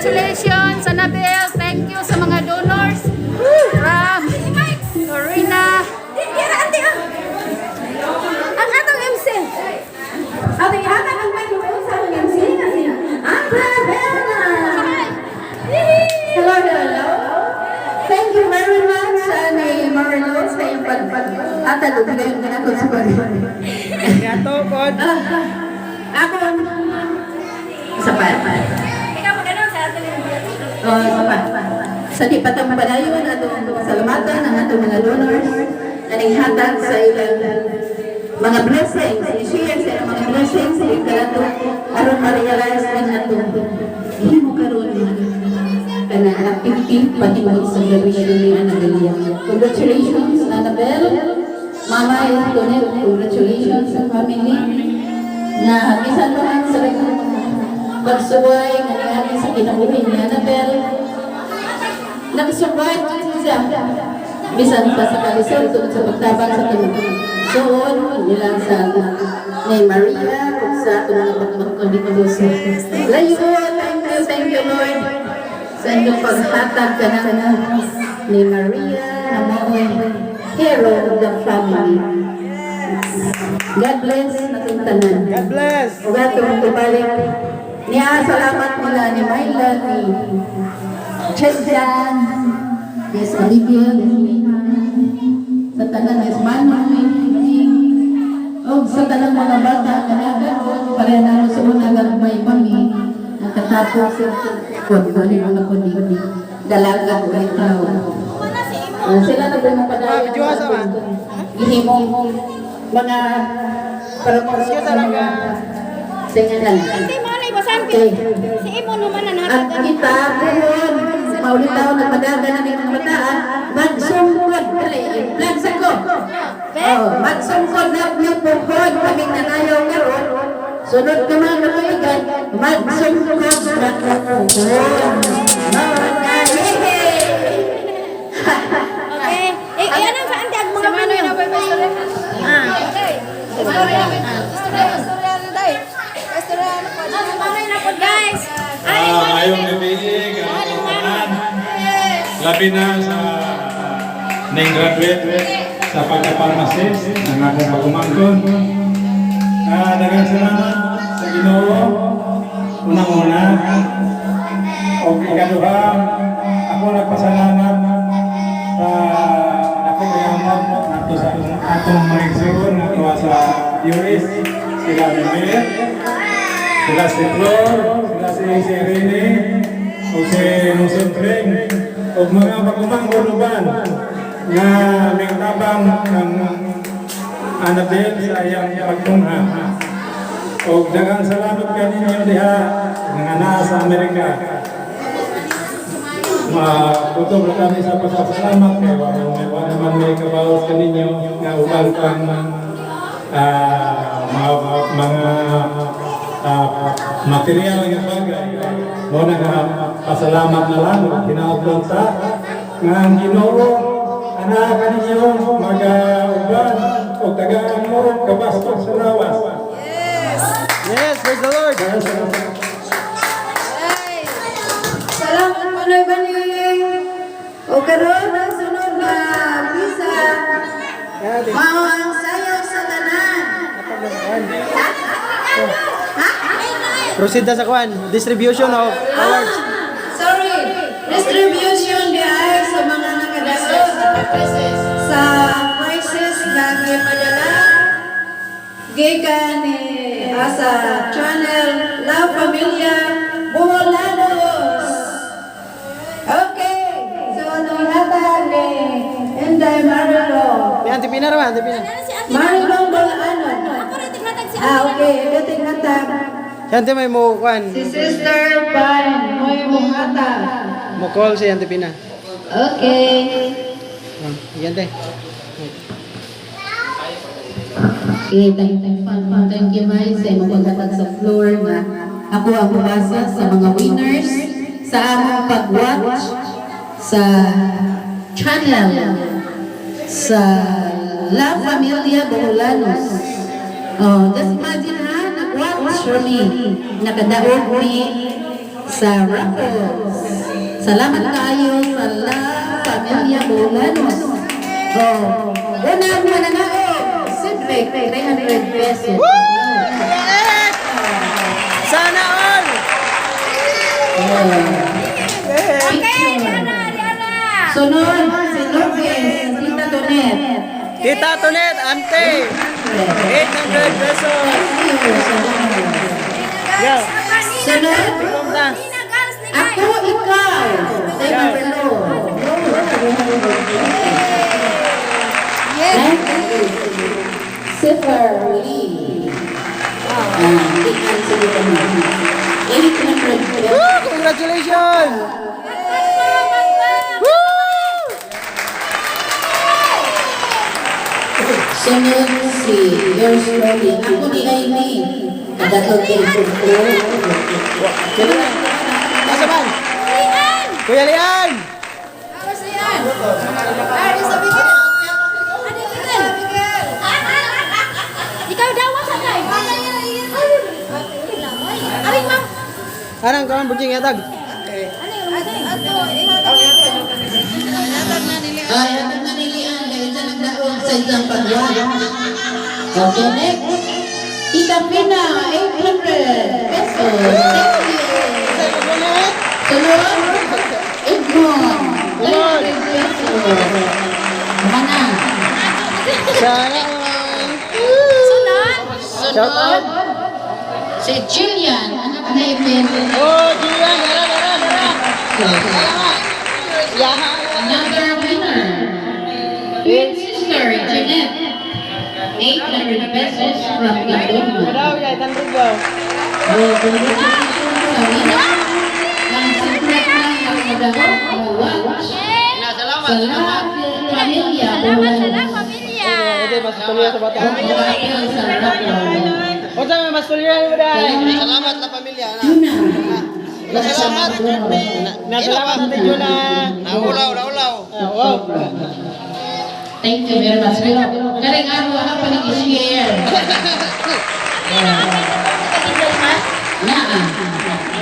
Congratulations, Annabelle. Thank you sa mga donors from Corina. Tira, ante, ah. Ang atong MC. Ating ihatag ang microphone sa atong MC na si Annabella. Hello, hello. Thank you very much, ni Marilo, sa iyong pag-atag ug pagayon kanako sa pag. Gato, pod. Ah, ako sa pa. Ikaw magano sa atong Oh, sa pa. Sa di patang padayon atong pasalamatan ang atong mga donors na nanghatag sa ilang mga blessings, i-share sa ilang mga blessings sa ilang kanato aron ma-realize ang atong himo karon kana activity pahimo sa graduation ni Annabelle. Congratulations, Annabelle. Mama Antoinette, congratulations sa family na bisan pa sa daghang pagsuway nga niagi sa kinabuhi ni Annabelle, nag-survive jud siya bisan pa sa kalisod tungod sa pagtabang sa suod nila sa ni Maria ug sa atong mga pagmangkon dito sa layo. Thank you, thank you, Lord, sa inyong paghatag kana ni Maria na mao'y hero of the family. God bless natong tanan. God bless. Ug atong tubalik niya, salamat mula ni Myla, ni Chejan, Miss Abigail, sa tanan, Miss Manoy, ug sa tanang mga bata nga nagaron pareha na sa una, gagmay kami nakatapos kon kani mga kuni dalaga o ikaw. Ah, sila na po mapadayon Ah, video sa ba? gihimong mga para mga singalan. Ante, malay ba saan? Okay. Si imo naman na At natin. kita puhon, maulitaw nagpadagan na mga kabataan, magsungkod, dali, vlog sa ko. Oh, magsungkod na mi puhon kaming nanayaw karon. Sunod ka mga katuigan, magsungkod na puhon. Mga hehe! Okay. Eh, eh, ano sa ante ang mga menu? Ah. Okay. Istorya, istorya, istorya na day. Istorya na po. Malay na po, guys. Ay, Ah, mayong gabi kanatong tanan. Labi na sa ning graduate sa pagka-pharmacist ang akong pagumangkon. Ah, daghang salamat sa Ginoo. Unang-una og ikaduha, ako nagpasalamat sa akong gamot nato sa atong mga igsoon nga sa US, sila Mimir, sila si Flor, sila si Irene, o si Nusutring, o mga pagumangkon uban nga mingtabang kang Annabel sa iyang pagtungha. O daghang salamat kaninyo diha nga naa sa Amerika. Makutob na kami sa pagpasalamat kay wa naman may kabawas kaninyo nga uban pang mga material nga bagay. Mo na nga pasalamat na lang ug hinaot lang ta nga ang Ginoo ana kaninyo magauban og tagaan mo kabastos sa lawas. Yes, praise the Lord. Salamat, Manoy Baning. O karon ang sunod na bisa mao ang sayaw sa tanan. Proceed na sa kwan. Distribution of awards. Sorry, distribution di ay sa mga nakadaog sa prizes nga gipadala gikan ni sa channel La Familia Boholanos. Okay, so anong hatag ni Inday Marilo? Ni Auntie Pina raman, Auntie Pina. Marilong Bolaano. Ako rin tighatag si Ah, okay. Ito tinghatag. Si Auntie may mo kwan. Si Sister Pine, mo'y muhatag. Mo call si Auntie Pina. Okay. Ah, sige, Auntie. Okay, thank you, Mai, sa imong paghatag sa floor nga ako ang mubasa sa mga winners sa among pag-watch sa channel sa La Familia Boholanos. Oh, just imagine ha, nag-watch mi, nakadaog mi. Sa raffles. Salamat kaayo sa La Familia Bolanos. Oh, unang mananaog, Cedric, 300 pesos. Sana all! Okay, Diana, Diana. Sunod, si Lopez, Tita Tonet. Tita Tonet, ante! 800 pesos! Thank you sa donors. Yo! Sunod, Kumta! Nina, girls, ni ako, ikaw. Thank you, Lord. Next, Zephyr Lee. Ah, tingnan sa dito na. 800 pesos. Woo! Congratulations! Woo! Sunod si yours truly. Ako ni Aileen. Nadatog kay Kuko. Asa man? Kuya Lian! Ikaw daw, wasa kay. Aring ma'am. Anong kaman buging yatag? Ay, atag na nilian. Dahil sa nagdaog sa isang pagwag. Okay, next. Tita Pina, 800 pesos. Thank you. Sunod, Edmond, 300 pesos. Mana? Sana all! Sunod. Shout out! Si Jillian, anak ni Emil. Oh, Julian! Tara, tara, tara! Yaha! Another winner. Twin sister, Jeanette. 800 pesos from Gandona. Daw, 800 daw. Oh, congratulations sa winner. Ang secret na ang nagagawa ng watch. Salamat. Sa La Familia. Salamat sa La Familia. Ito, mas tuloy sa bata. Congratulations sa raffle. Unsa may mas tuloy mo dai? Salamat la pamilya. Na. Juna. Salamat. Nasalamat ate Juna. Naulaw, naulaw. Ah, wow. Thank you very much. Pero, karing araw, ako pa nag-share. Naa.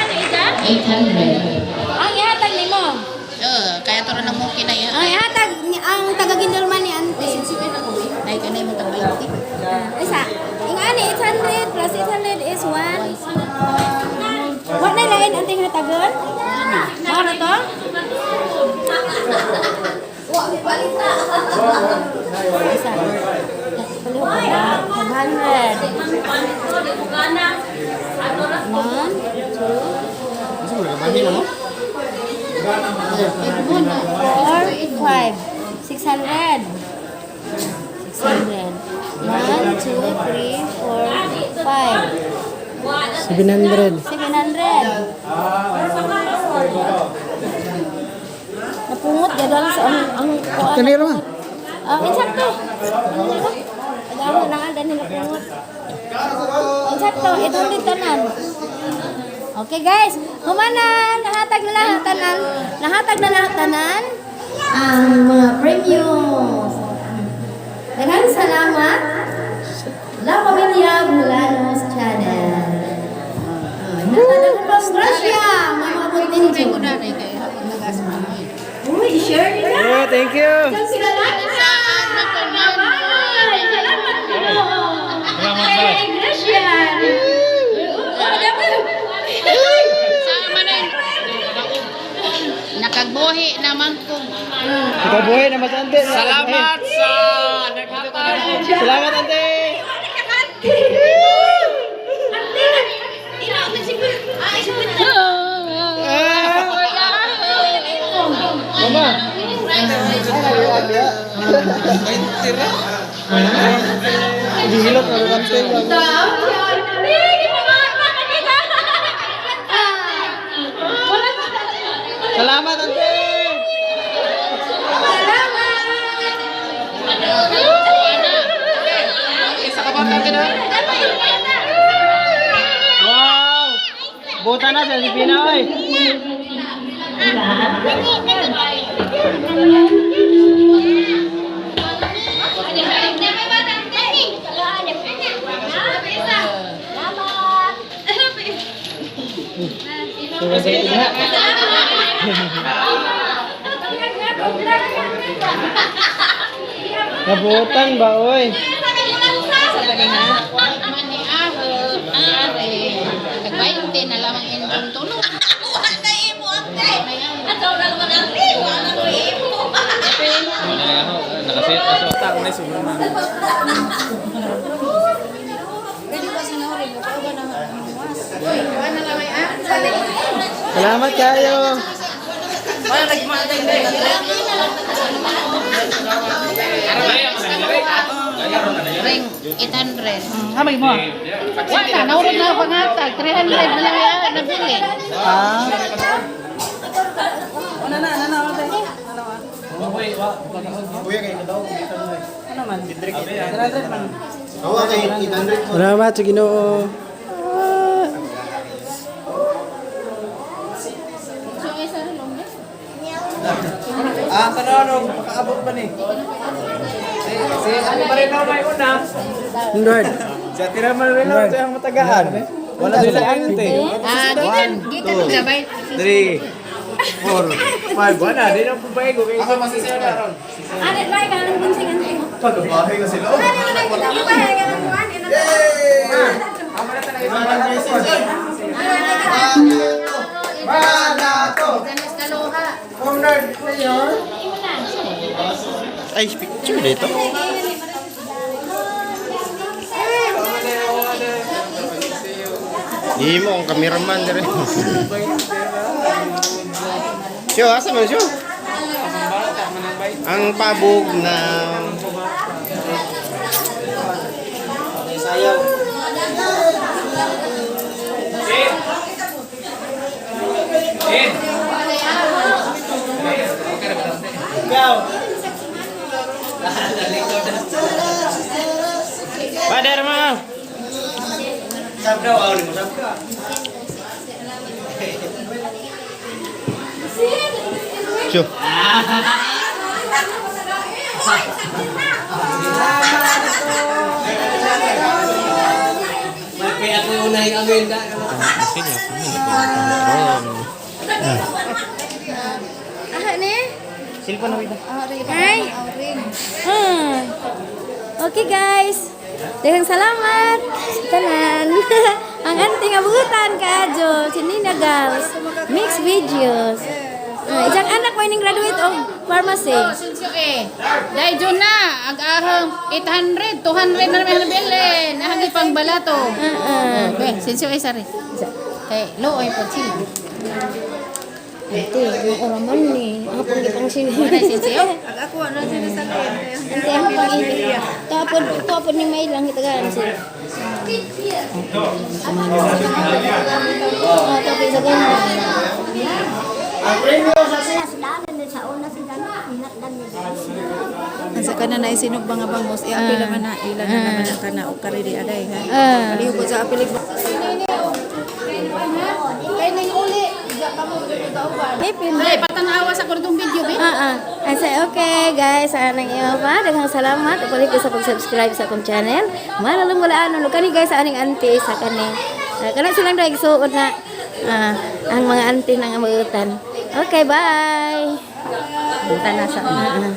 Ano ida? 800. Ang ihatag nimo. Kaya to na mo kinaya. Ang ihatag ni ang taga Gindulman ni ante. Ay kanay mo tag 20. Isa. Ingani 800 plus 800 is 1. What na lain ante hatagon? Mao na to? Isa. 500. 1, 2, 4, 5, 600. 600. 1, 2, 3, 4, 5. 700. 700. Napungot gadal sa ang Kanira man. Ah, insakto. Ano ba? Agamo na nga dahil napungot. Insakto, 800 tanan. Okay guys, humana, nahatag na lahat tanan. Nahatag na lahat tanan ang mga premyo. Daghang salamat. La Familia Bulanos Channel. Natanaw ko pang grasya, mga kapatid. Uy, share nila. Oh, thank you. Salamat. Salamat Ginoo. Kay Gracia. Sama na. Nakagbuhi naman ko. Ikaw buhay na mas ante. Salamat sa naghatag. Salamat ante. Ah! Mama. Gihilot na rin ante. Salamat ante. Isa ka ba na? Wow! Buta na sa Pilipina oy. Salamat. Kabutan ba, oy? Man ni aho, are. Tag 20 na lamang indong tulong. Wala na imo ate. Ato na naman ate, wala na imo. Salamat kayo. Ring 800. Hamay mo. Wala, naurog na ako pangatag. 300 na lang ay nabili. Ah. Salamat sa Ginoo. Ah, tanong, makaabot ba ni? Si ako pa rin may una. Lord. Sa tira man rin lang sa matagaan. Wala sila ante. Ah, gikan gikan gabay. 3 4 5 Wala, di na pabay ko. Ako masisiyo na ron. Ano ba ka nang bunsing ante? Pagbabahay na sila. Ano na kita mo ba ka nang kuan? Banato! Danas kaloha. Ay, picture dito. Di mo ang cameraman dire. Siyo, asa man siyo? Ang pabog na Pader ma. Siyo. Ah, ne? Hi. Okay guys. Daghang salamat. Tanan. Ang auntie nga buutan kaadyo si Nina Gals. Mix videos. Ah, ijang anak mo ining graduate of pharmacy. Oh, since eh. Dahil dyan na, ag ahang 800, 200 na naman nabili. Nahagi pang balato. Ah, ah. Okay, since eh, sorry. Kay looy po sila. Ante, ang oraman ni. Ang pang gipang sini. Wala since oh. Ante, ang pang ibig. Tapod, tapod ni May lang itagaan siya. Oh, tapod sa ganda. Ang sa kana na isinog mga bangos, iapil man na ila na naman na kana og karili aday ha. Ah. Palihog ko sa apilig. Kay ning uli. Ipin. Ay, patanawa sa kurtong video, be. Ah, ah. I say, okay guys, anang iyo pa. Daghang salamat. Upalit ko sa pag-subscribe sa akong channel. Malalong wala ano. Kani guys, sa aning auntie sa kani. Ah, kana silang dahil suod na ah, ang mga auntie ng amutan. Okay, bye. Punta na sa Ah, ah.